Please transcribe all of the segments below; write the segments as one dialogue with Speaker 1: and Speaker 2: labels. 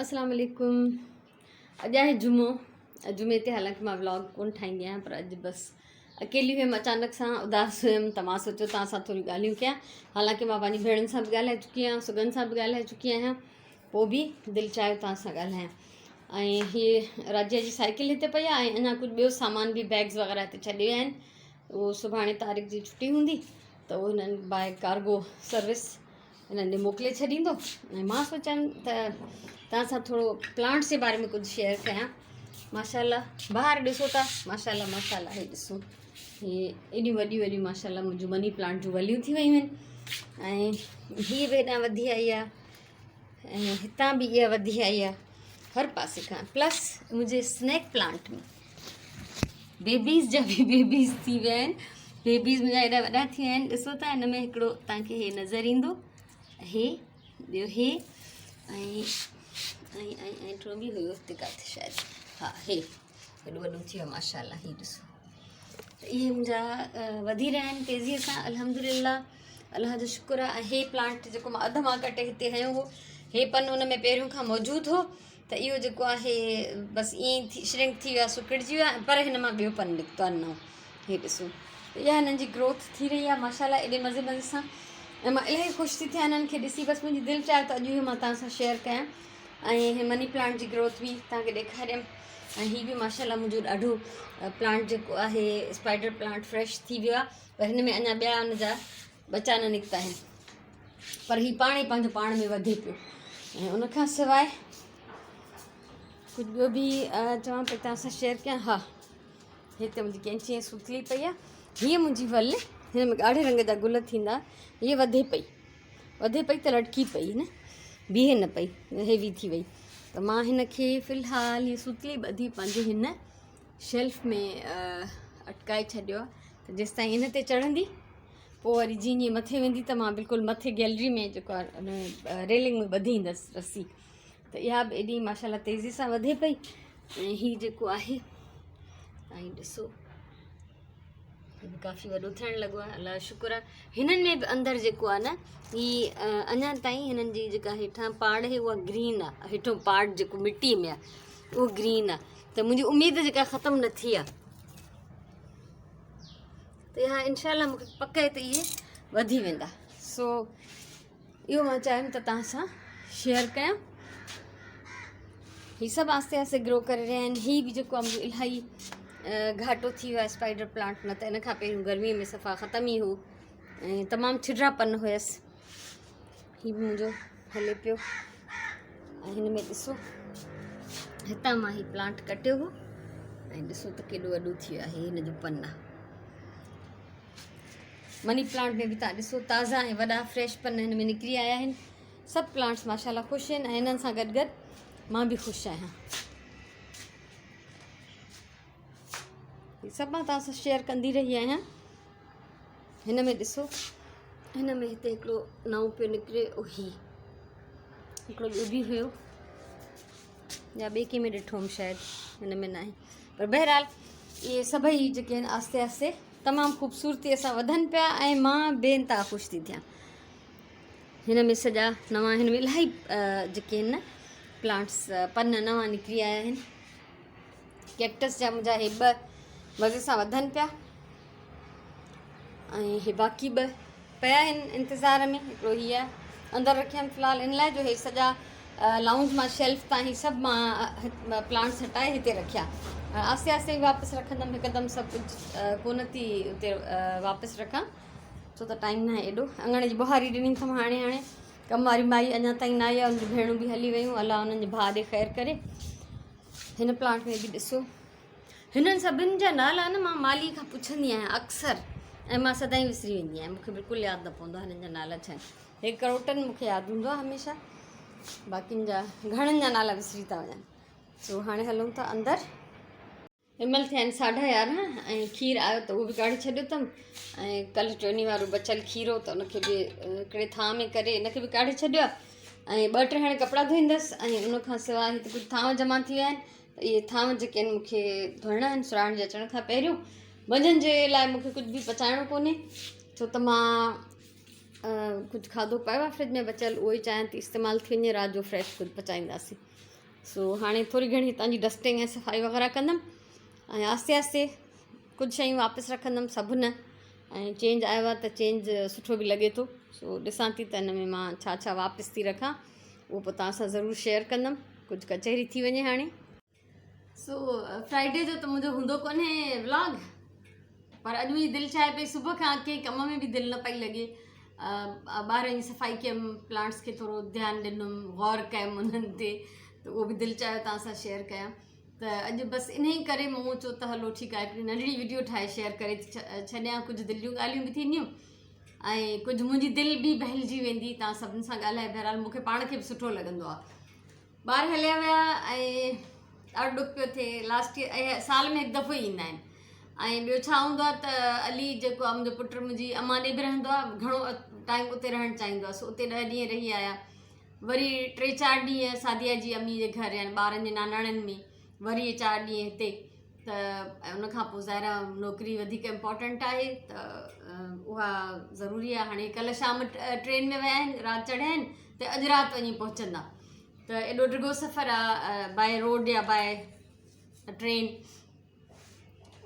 Speaker 1: اسلام عليڪم. اڄ آهي جمعو. جمعي تي حالانڪه مان ولاگ ڪونه ٺاهيندي آهيان پر اڄ بس اڪيلي هيم، اچانڪ سان اداس هيم ته مان سوچيو توهان سان ٿوريون ڳالهيون ڪيان. حالانڪه مان پنهنجي ڀيڻن سان به ڳالهائي چڪي آهيان، سگن سان به ڳالهائي چڪي آهيان، پوء به دل چاهيو توهان سان ڳالهايان. ۽ هي راجيا جي سائيڪل هتي پئي آهي ۽ اڃا ڪجهه ٻيو سامان به بيگز وغيره هتي ڇڏي ويا آهن. اهو سڀاڻي طارق جي ڇٽي هوندي ته اهو هنن باء ڪارگو سروس هنن ڏي موڪلي ڇڏيندو. ۽ مان سوچيم ته توهان سان ٿورو پلانٽس جي باري ۾ ڪجهه شيئر ڪيان. ماشاء الله ٻاهر ڏسو ٿا، ماشاء الله ماشاء الله هي ڏسو، هي ايڏيون وڏيون وڏيون ماشاء الله منهنجون مني پلانٽ جون وليون ٿي ويون آهن. ۽ هي به هيڏانهن وڌي آئي آهي ۽ هتان به اها وڌي آئي آهي هر پاسي کان. پلس منهنجي اسنيڪ پلانٽ ۾ بيبيز جا به بيبيز ٿي ويا آهن. بيبيز منهنجا ايڏا وڏا ٿي ويا آهن. ڏسو ٿا هن ۾ هڪڙو توهان کي هي نظر ايندو، هي ٻيو هي ۽ ۽ ۽ ۽ ٽيون به هيو هتي ڪاٿي شايد، ها هي ايڏو وڏو ٿي ويو ماشاء الله. هي ڏسو ته اهي منهنجا وڌي رهيا آهن تيزيء سان، الحمدلله الله جو شڪر آهي. ۽ هي پلانٽ جيڪو مان اڌ مان ڪٽي هتي هنيو هو، هي پن ان ۾ پهريون کان موجود هو ته اهو جيڪو آهي بس ائين ئي شرنڪ ٿي ويو آهي، سڪڙجي ويو آهي، پر هن مان ٻيو پن نڪتو آهي نئون. هي ڏسو اها هنن جي گروٿ ٿي رهي آهي ماشاء الله ايڏي مزي مزي سان، ۽ مان الاهي خوش ٿي ٿيان هنن کي ڏسي. بس منهنجي دل چاهيو ته اڄ اهو مان توهان سان شيئر ڪيان ۽ هي مني پلانٽ جي گروٿ به توهان کي ڏيکاريم. ۽ هي به ماشاء الله منهنجو ڏاڍو پلانٽ جيڪو آهي اسپائڊر پلانٽ فريش ٿي ويو آهي، پر هن ۾ اڃا ٻيا ان جا ٻچا نه نڪتا آهن، پر هي پاڻ ئي پنهنجو پاڻ ۾ وڌي پيو. ۽ ان کان سواء ڪجهه ٻيو به چوان پئي توهان سان شيئر ڪيان. ها هتي منهنجي ڪينچي ۽ سوتلي پئي آهي. هيء منهنجي ول، هن ۾ ڳاڙهي رنگ جا گل ٿيندا. هيء وڌي پئي، وڌي پئي ته لٽڪي پئي نه بيهي نه پئي، هيوي ٿي وئي. ته مان هن کي في الحال هيء سوتلي ٻڌي پنهنجي هن شيلف ۾ اٽڪائي ڇڏيو آهي ته جيستائين ان تي چڙهندي پوء وري جيئن جيئن مٿي ويندي ته مان بلڪل مٿي گيلري ۾ جيڪو آهي ان ريلنگ ۾ ٻڌي ايندس رسي. ته اها به ايڏي ماشاء الله تيزي سان وڌي پئي. ۽ هي جيڪو آهي تائين ڏسو هي به ڪافي وڏو ٿيڻ لڳو آهي، الله جو شڪر آهي. هنن ۾ به اندر جيڪو آهي نه هي اڃا تائين هنن جي جيڪا هيٺان پاڙ آهي اها گرين آهي، هيٺو پاڙ جيڪو مٽي ۾ آهي اهو گرين آهي. ته منهنجي اميد جيڪا ختم نه ٿي آهي ته اها انشاء الله مونکي پڪ آهي ته اهي وڌي ويندا. سو اهو مان چاهيم ته توهان سان شيئر ڪيان. هي سڀ آهستي آهستي گرو ڪري رهيا آهن. هي به جيڪو آهي منهنجو الاهي گهاٽو ٿي ويو آهي اسپائڊر پلانٽ، نه ته ان کان پهريون گرمي ۾ صفا ختم ئي هو ۽ تمام ڇڊرا پن هيس. هي به منهنجو هلي پيو. ۽ هن ۾ ڏسو هتان مان هي پلانٽ ڪٽيو هو ۽ ڏسو ته ڪيڏو وڏو ٿي ويو آهي هن جو پن. مني پلانٽ ۾ به تان ڏسو تازا ۽ وڏا فريش پن هن ۾ نڪري آيا آهن. سڀ پلانٽس ماشاء الله خوش آهن ۽ هنن سان گڏ گڏ مان به خوش آهيان. هي سڀ مان توهان سان شيئر ڪندي رهي آهيان. هن ۾ ڏسو هن ۾ هتي هڪڙو نئون پيو نڪري، او هي هڪڙو ٻيو به هيو يا ٻئي ڪنهن ۾ ڏٺو هوم شايد، هن ۾ ناهي. پر بهرحال اهي سڀئي جيڪي آهن آهستي آهستي تمام خوبصورتيء سان وڌن پيا ۽ مان بي انتها خوش ٿي ٿيان. هن ۾ سڄا نوان، هن ۾ الاهي جيڪي آهن نه پلانٽس پن نوان نڪري آيا آهن. ڪيڪٽس جا منهنجا هي ٻه مزي سان وڌن پيا ۽ هي باقي ٻه پيا آهن انتظار ۾. هڪڙو هي آهي اندر رکيم في الحال ان لاء جو هي سڄا لائونج مان شيلف تان هي سڀ مان پلانٽس هٽائي هتي رکيا. آهستي آهستي واپس رکندم، هڪدم سڀ ڪجهه ڪونه ٿي اتي واپس رکان ڇو ته ٽائيم ناهي ايڏو. اڱڻ جي ٻهاري ڏني اٿم هاڻي هاڻي. ڪم واري مائي اڃا تائين نه آئي آهي، ان جون ڀيڻون به هلي ويون، الله انهن جي ڀاء ڏي خير ڪري. هن پلانٽ ۾ به ڏسو هنن سڀن جا نالا نه مان مالي کان پڇندي آهيان اڪثر ۽ مان سدائين وسري ويندي آهيان، مونکي بلڪل ياد نه پوندو آهي هنن جا نالا ڇا آهن. هي ڪروٽن مونکي ياد هوندو آهي هميشه، باقين جا گهڻن جا نالا وسري ٿا وڃن. سو هاڻي هلون ٿا اندر. هن مهل ٿيا آهن 11:30 ۽ کير آيو ته اهو به ڪاڍي ڇڏيو اٿم ۽ ڪلهه ٽيوني وارو بچيل کير هو ته ان کي به هڪڙي ٿانء ۾ ڪري ان کي به ڪاڍي ڇڏيو آهي ۽ ٻه ٽي هاڻي ڪپڙا ڌوئيندس ۽ ان کان سواء هتي ڪجهه ٿانء جمع ٿي ويا آهن ته اهي ٿانء جيڪي آهن مون کي ڌوئڻا آهن سراڻ جي اچڻ کان پهريون. منجهند جي لاء مون کي ڪجهه به پچائڻو ڪونهي ڇو ته مان ڪجهه کاڌو پيو آهي فرج ۾ بچيل اهو ئي چاهيان ٿي استعمال ٿي وڃي رات جو فريش ڪجهه پچائينداسين سو هاڻي ٿوري گهڻي هتان جي ڊسٽنگ ۽ صفائي وغيره ڪندم ۽ آهستي آهستي ڪجهه شيون واپس رکندم سڀ نه ۽ چينج آيو آهي ته چينج سٺو به لڳي ٿو سو ڏسان ٿي ته هن ۾ مان ڇا ڇا واپس ٿي رکان اهو پوء توهان سان ضرور شيئر ڪندم ڪجهه ڪچهري ٿي وڃي هاڻي سو فرائيڊي جو ته منهنجو هوندو ڪونهي ولاگ پر اڄ منهنجي دل چاهي پئي صبح کان ڪنهن ڪم ۾ به دل نه پئي لڳي ٻاهر وڃي صفائي ڪيم پلانٽس کي ٿورو ڌيان ڏنم غور ڪيم انهن تي ته اهو به دل چاهيو توهان سان شيئر ڪيان ته اڄ بس انهي ڪري مون چيو ته هلو ٺيڪ آهي هڪڙي ننڍڙي ويڊيو ٺاهي شيئر ڪري ڇڏيان ڪجهه دل جون ڳالهيون به ٿينديون ۽ ڪجهه منهنجي دل به بهلجي ويندي توهان سڀني سان ڳالهائي بهرحال مون کي پاڻ کي به سٺو لڳندو آهي ٻار هليا ويا ۽ ڏاڍو ڏک پيو ٿئي لاسٽ ايئر سال ۾ هڪ دفعو ئي ايندا آهن ۽ ٻيو ڇا هوندو آهي ته علي جيڪو آهي منهنجو پٽ منهنجي امان ڏي به رهندو آهي گهڻو ٽائيم اتي رهڻ چاهيندو آهي سو اتي ڏهه ڏينهن رهي آيا وري ٽي چار ڏينهن ساديا جي امي جي گهر يعني ٻارن جي ناناڻن ۾ وري چار ڏينهن هتي ته ان کان پوء ظاهر آهي نوڪري وڌيڪ امپورٽنٽ آهي ته اها ضروري آهي هاڻي ڪلهه شام ٽرين ۾ ويا آهن رات چڙهيا آهن ته اڄ رات وڃي پهچندا ته ايڏو ڊگهو سفر آهي باء روڊ يا باء ٽرين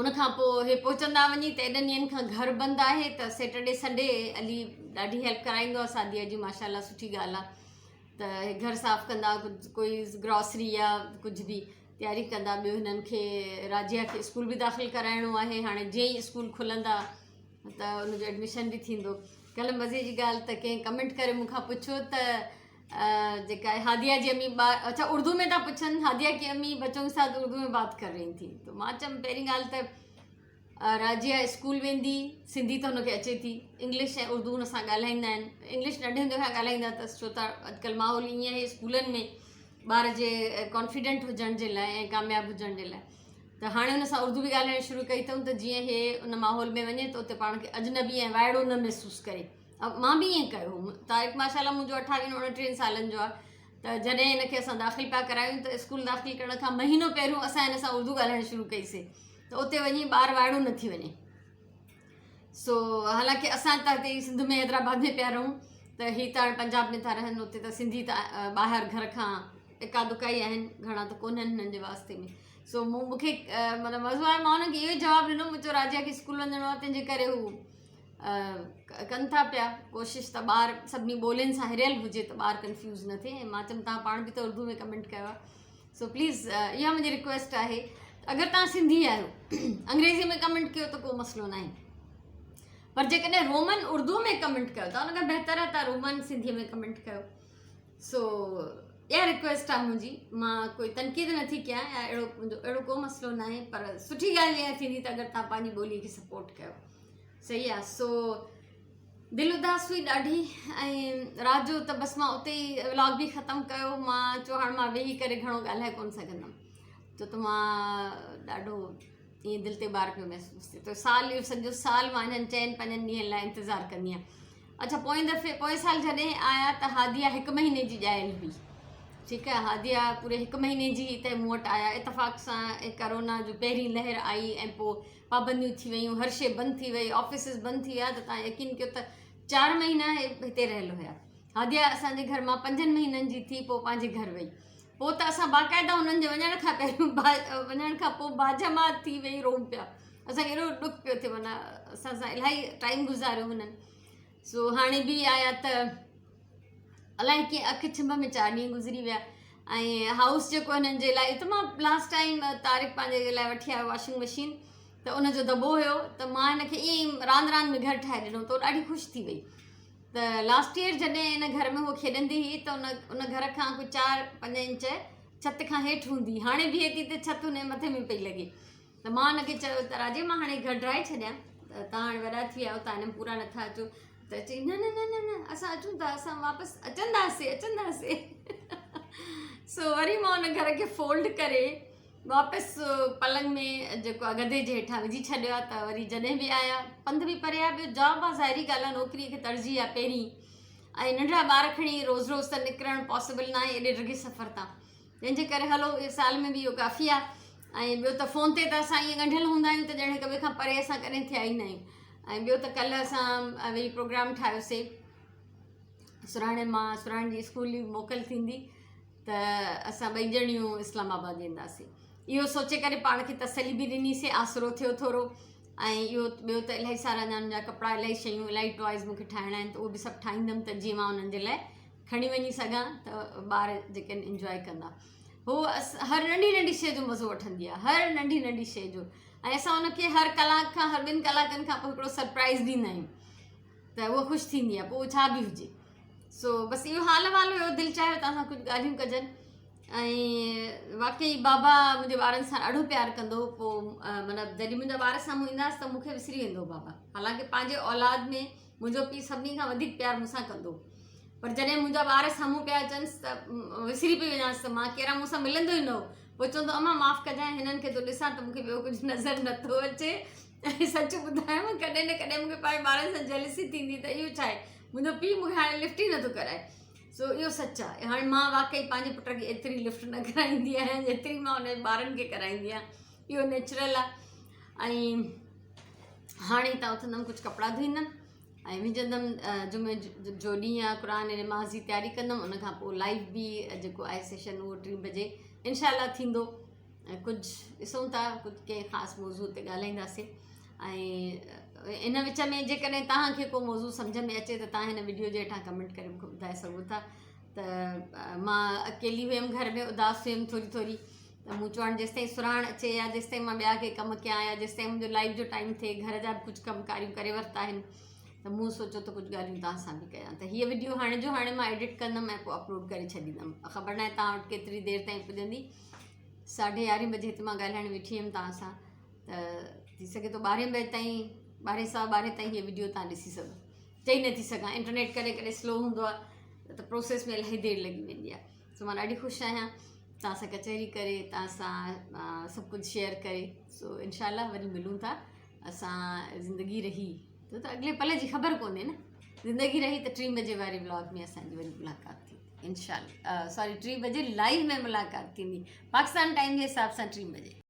Speaker 1: ان کان پوء هي پهچندا وڃي ته ايڏن ڏينهن کان گهر بند آهي ته سيٽرڊي سنڊي علي ڏاڍي هيلپ ڪرائيندو آهي ساديا جي ماشاء الله سٺي ڳالهه آهي ته هي گهر صاف ڪندا ڪجهه ڪوئي گراسري يا ڪجهه به تياري ڪندا ٻيو هنن کي راجيا کي اسڪول به داخل ڪرائڻو آهي هاڻي جيئن ئي اسڪول کلندا ته ان جو ايڊميشن به ٿيندو ڪلهه مزي جي ڳالهه ته ڪنهن ڪمينٽ ڪري مون کان پڇيو ته جيڪا هاديا جي امي ٻار اڇا اردو ۾ ٿا پڇن هاديا ڪي امي بچون ڪي ساٿ اردو ۾ بات ڪر رهي ٿي ته مان چيم پهرين ڳالهه ته راجيا اسڪول ويندي، سنڌي ته هن کي اچي ٿي، انگلش ۽ اردو هن سان ڳالهائيندا آهن، انگلش ننڍي هوندي کان ڳالهائيندا اٿس ڇو ته اڄڪلهه ماحول ائين آهي اسڪولن ۾ ٻار جي ڪانفيڊنٽ هجڻ جي لاء ۽ ڪامياب هجڻ جي لاء ته هاڻي هن سان اردو به ڳالهائڻ شروع ڪئي اٿئون ته جيئن هي ان ماحول ۾ وڃي ته اتي پاڻ کي اجنبي ۽ وائڙو نه محسوس ڪري مان به ائين ڪيو هو طارق ماشاء الله منهنجو اٺاويهن اڻٽيهن سالن جو آهي ته جڏهن هن کي اسان داخل پيا ڪرايون ته اسڪول داخل ڪرڻ کان مهينو پهريون اسان هن سان اردو ڳالهائڻ شروع ڪئيسي ته اتي وڃي ٻار وائڙو نه ٿي وڃي سو حالانڪه اسان ته هتي سنڌ ۾ حيدرآباد ۾ پيا رهون ته هي ته هاڻي پنجاب ۾ ٿا رهن اتي ته سنڌي ته ٻاهر گهر کان اڪا دڪا ئي آهن گهڻا ته ڪونهن هنن جي واسطي ۾ سو مون مونکي مطلب مزو آيو مان هنن کي اهو ئي جواب ڏنو مون چيو راجيا کي اسڪول وڃڻو آهي تنهنجي ڪري هو ڪن ٿا پيا ڪوشش ته ٻار سڀني ٻولين سان هريل هجي ته ٻار ڪنفيوز نه ٿئي ۽ مان چيم تان پاڻ به ته اردو ۾ ڪمينٽ ڪيو آهي سو پليز اها منهنجي رڪويسٽ آهي ته اگر توهان سنڌي آهيو انگريزي ۾ ڪمينٽ ڪيو ته ڪو مسئلو ناهي پر جيڪڏهن رومن اردو ۾ ڪمينٽ ڪيو ته ان کان بهتر آهي ته رومن سنڌي ۾ ڪمينٽ ڪيو سو اها رڪويسٽ آهي منهنجي مان ڪوئي تنقيد نٿي ڪيان يا اهڙو منهنجو اهڙو ڪو مسئلو ناهي پر سٺي ڳالهه اها ٿيندي ته اگر توهان پنهنجي ٻولي کي سپورٽ ڪيو صحيح آهي سو دل اداس هئي ڏاڍي ۽ رات جو ته بس مان اتي ئي ولاگ به ختم ڪيو مان چيو هاڻ مان ويهي ڪري گهڻو ڳالهائي ڪونه سگهندم ڇو ته مان ڏاڍو ائين دل تي بار پيو محسوس ٿئي ته سال اهو سڄو سال مان انهن چئن پنجن ڏينهن لاء انتظار ڪندي آهيان اڇا پوئين دفعي پوئين سال جڏهن آيا ته هاديه هڪ مهيني جي ڄايل هئي ٺيڪ آهي هاديه پوري هڪ مهيني جي هئي ته مون وٽ آيا اتفاق سان ڪرونا جو پهرين لهر آئي ۽ پوء پابنديون ٿي ويون، هر شيء بند ٿي وئي، آفيسز بند ٿي ويا ته توهان يقين ڪيو ته چار مهينا هي هتي رهيل هيا. هاديه اسان جي گهر مان پنجن مهينن جي ٿي پوء پنهنجي گهر وئي. پوء ته اسان باقاعده هنن جي وڃڻ کان پهريون وڃڻ کان پوء باجماعت ٿي ويهي روئون پيا. اسان کي ايڏو ڏک پيو ٿئي معنيٰ اسان سان الاهي ٽائيم گذاريو هنن. سو هاڻي به آيا ته الائي ڪيئن اک ڇنڀ ۾ چار ڏينهن گذري ويا ۽ هائوس جيڪو هنن جي لاء ته مان لاسٽ ٽائيم طارق پنهنجي لاء وٺي آيو واشنگ مشين ته ان جو دٻو هيو ته مان هن کي ائين ئي راند راند ۾ گهر ٺاهي ڏنو ته ڏاڍي خوش ٿي وئي ته لاسٽ ايئر جڏهن ان گهر ۾ هو کيڏندي هئي ته ان ان گهر کان ڪجهه چار پنج انچ ڇت کان هيٺ هوندي هاڻي بيهي ٿي ته ڇت هن جي مٿي ۾ پئي لڳي ته مان هن کي چيو ته راجي مان هاڻي گهر ڊاهي ڇڏيان ته توهان هاڻي وڏا ٿي ويا آهيو توهان هن ۾ پورا نٿا اچو ته چئي نه نه نه نه نه اسان اچون ٿا اسان واپس اچنداسي اچنداسي سو وري مان ان گهر کي فولڊ ڪري واپس پلنگ ۾ جيڪو آهي گدي جي هيٺان وجهي ڇڏيو آهي ته وري جڏهن به آيا پنڌ به پري آهي ٻيو جاب آهي ظاهري ڳالهه آهي نوڪري کي ترجيح آهي پهرين ۽ ننڍڙا ٻار کڻي روز روز ته نڪرڻ پاسبل ناهي ايڏي ڊگهي سفر تان تنهن جي ڪري هلو اهو سال ۾ به اهو ڪافي آهي ۽ ٻيو ته فون تي ته اسان ائين ڳنڍيل هوندا آهيون ته ڄڻ هڪ ٻئي کان پري اسان ڪڏهن ٿيا ئي نه آهيون ۽ ٻيو ته ڪلهه اسان ويهي پروگرام ٺاهيوسي سرهاڻي مان سرهاڻي جي اسڪول جي موڪل ٿيندي ته اسان ٻئي ڄڻيون اسلام آباد وينداسين اهو سوچي ڪري پاڻ کي تسلي به ڏنيسين آسرو ٿيو ٿورو ۽ اهو ٻيو ته الاهي سارا اڃا انهن جا ڪپڙا الاهي شيون الاهي ٽوائز مون کي ٺاهڻا آهن ته اهو به سڀ ٺاهيندم ته جيئن مان انهن جي لاء کڻي وڃي سگهان ته ٻار جيڪي آهن انجواء ڪندا هو هر ننڍي ننڍي شيء جو مزو وٺندي آهي هر ننڍي ننڍي شيء جو ۽ اسان ان کي هر ڪلاڪ کان هر ٻن ڪلاڪن کان پوء هڪڙو سرپرائز ڏيندا آهيون ته هوء خوش ٿيندي آهي پوء اهو ڇا به هجي سو بس اهو حال احوال هيو دل چاهيو ته اسان ڪجهه ڳالهيون ڪجن ۽ واقعي بابا منهنجي ٻارن سان ڏاڍو پيار ڪندو هو پوء مطلب جڏهن منهنجا ٻار سامهون ايندا هئس ته مون کي وسري ويندو هو بابا حالانڪه پنهنجي اولاد ۾ منهنجو پيء سڀني کان وڌيڪ پيار مون سان ڪندو پر جڏهن منهنجا ٻار سامهون پيا اچنس ته وسري پئي وڃانس ته مان ڪيران مون سان ملندو ئي نه هو پوء چوندو امان معاف ڪجانء هنن کي ٿو ڏسان ته مون کي ٻيو ڪجهه نظر نٿو اچي ۽ سچ ٻڌايانو ڪڏهن نه ڪڏهن مون کي پنهنجي ٻارن سان جيلسي ٿيندي ته اهو ڇا آهي منهنجو پيء مون کي هاڻي لفٽ ئي نٿو ڪرائي سو اهو سچ آهي هاڻي مان واقعي پنهنجي پٽ کي ايتري لفٽ نه ڪرائيندي آهيان جيتري مان ان جي ٻارن کي ڪرائيندي آهيان اهو نيچرل آهي ۽ هاڻي هتان اٿندم ڪجهه ڪپڙا ڌوئيندم ۽ وجهندم جمعي جو ڏينهن آهي قرآن ۽ نماز جي تياري ڪندم ان کان پوء لائيو به جيڪو آهي سيشن اهو ٽين بجي انشاء الله ٿيندو ۽ ڪجهه ڏسون ٿا ڪجهه ڪنهن خاص موضوع تي ڳالهائينداسين ۽ ان وچ ۾ جيڪڏهن توهان کي ڪو موضوع سمجهه ۾ اچي ته توهان هن وڊيو جي هيٺان ڪمينٽ ڪري مونکي ٻڌائي سگهو ٿا ته مان اڪيلي هيم گهر ۾ اداس هيم ٿوري ٿوري ته مون چوڻ جيستائين سرهاڻ اچي يا جيستائين مان ٻيا ڪي ڪم ڪيان يا جيستائين منهنجو لائيو جو ٽائيم ٿئي گهر جا به ڪجهه ڪم ڪاريون ڪري ورتا آهن ته مون سوچيو ته ڪجهه ڳالهيون توهان سان به ڪيان ته هيء وڊيو هاڻي جو هاڻي مان ايڊٽ ڪندم ۽ پوء اپلوڊ ڪري ڇڏيندم خبر ناهي توهان وٽ ڪيتري دير تائين پڄندي ساڍي يارهين بجي هتي مان ڳالهائڻ ويٺي هيم توهان سان ته ٿي سگهي ٿو ٻارهين بجي تائين ٻارهين سوا ٻارهين تائين هيء وڊيو توهان ڏسي سگهو چئي نٿي سگهان انٽرنيٽ ڪڏهن ڪڏهن سلو هوندو آهي ته پروسيس ۾ الاهي دير لڳي ويندي آهي سو مان ڏاڍي خوش آهيان توهان سان ڪچهري ڪري توهان سان سڀ ڪجهه شيئر ڪري سو انشاء الله وري ملون ٿا اسان زندگي رهي ته اڳلي پل جي خبر ڪونهي نه زندگي رهي ته ٽين بجي واري ولاگ ۾ اسان جي وري ملاقات ٿيندي انشاء الله سوري ٽين بجي لائيو ۾ ملاقات ٿيندي پاڪستان ٽائيم جي حساب سان ٽين بجي.